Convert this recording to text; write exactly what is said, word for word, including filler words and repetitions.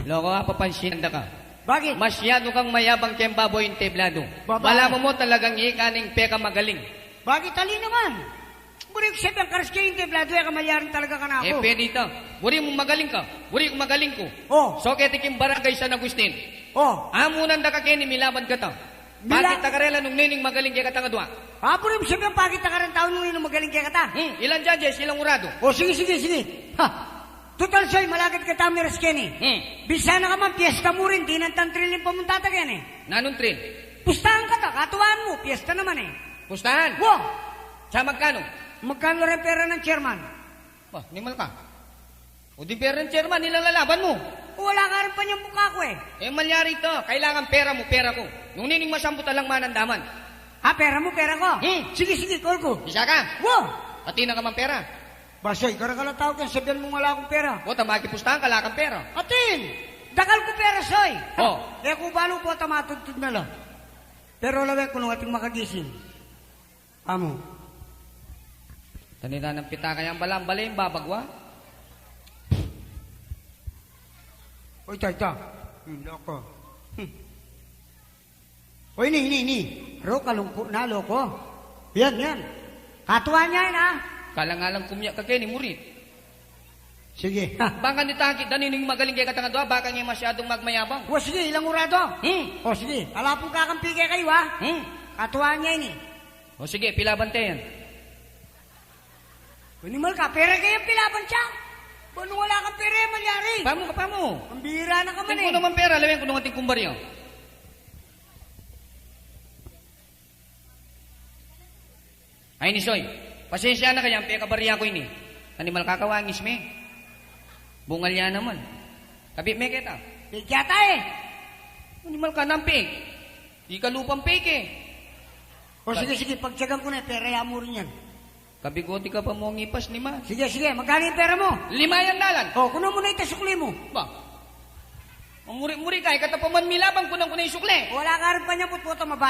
Loko, ah, papansinan da ka. Bakit? Masyadu kang mayabang keng babo entablado. Baba. Malaman mu talagang ika ne ing pekamagaling. Bakit? Ali naman. Buri ku sabian karas keng entablado, e ka malyaring talaga kanaku. E pwede ita. Buri mu magaling ka. Buri ku magaling ku. O. So keti king Barangay San Agustin. O. Amunan da ka keni, milaban kata. Mila- Pakit ta karela nung ninu ing magaling kekatang adua. A, buri mu sabian pakit ta karing tau nung ninu ing magaling kekata. Hmm, ilang judges, ilang urado. O, sige, sige, sige. Ha. Tutal, Soy, malagad kata miras keni. Hmm. Bisa na ka man, piesta mu rin, dinan tang thrill ing pamunta ta keni. Nanung thrill? Pustahan kata, katuan mu, piesta naman e. Pustahan? Wa! Sa magkanu? Magkanu reng pera nang chairman? Ba, animal ka. O di pera nang chairman, ilang lalaban mu? Wala ka rin panyambut kaku e. E, malyari ita, kailangan pera mu, pera ku. Nung ninu ing masambut, alang manandaman. A, pera mu, pera ku. Hmm. Sige, sige, call ku. Bisa ka? Wa! Atin na ka mang pera. Ba, Soy, karakal a tau keng sabian mung ala kung pera. Wa, ta makipustahan ka, ala kang pera. Atin! Dakal ku pera, Soy. O. E ku balu, pota matudtud na la. Pero lawen ku nung ating makagising. Amu. Taninan nang pitaka yang balang bale, babagwa. O, ita, ita. Hmm, loko. Hmm. O, ini, ini, ini. Ro, kalungku na, loko. Yan, yan. Katuan ya yan, a. Kalang-alang kumya ka keni, murit. Sige. Ha. Bang kanita akit da ninu ing magaling kekatang adua, baka nge masyadung magmayabang. Wa, sige, ilang urado? Hmm. O, sige. Ala pung kakampi kekayu, a. Hmm. Katuan ya ini. O, sige, pilaban te yan. Animal ka, pera kaya pilaban ta? Ba, nung ala kang pera, malyari. Pamu ka, pamu. Pambira na ka man e. Atin ku naman pera, lawen ku nung atin kung barya. Ay, ni Soy, pasensya na ka, yan pekabarya ku ini. Animal ka, kawangis me. Bungal ya naman. Kabit me keta. Peke yata e. Animal ka, nang peke. Ika lupang peke. O, sige, sige, pagtyagan ku na, pera ya mu rin yan. Kabigote ka pa, mongipas, lima. Sige, sige, magkanu ing pera mu? Lima yan dalan. O, kunan mu na ita sukli mu. Ba, mamuri-muri ka, ika ta pa man milaban, kunan ku na ing sukli. Wala ka rin panyambut, pota mabata.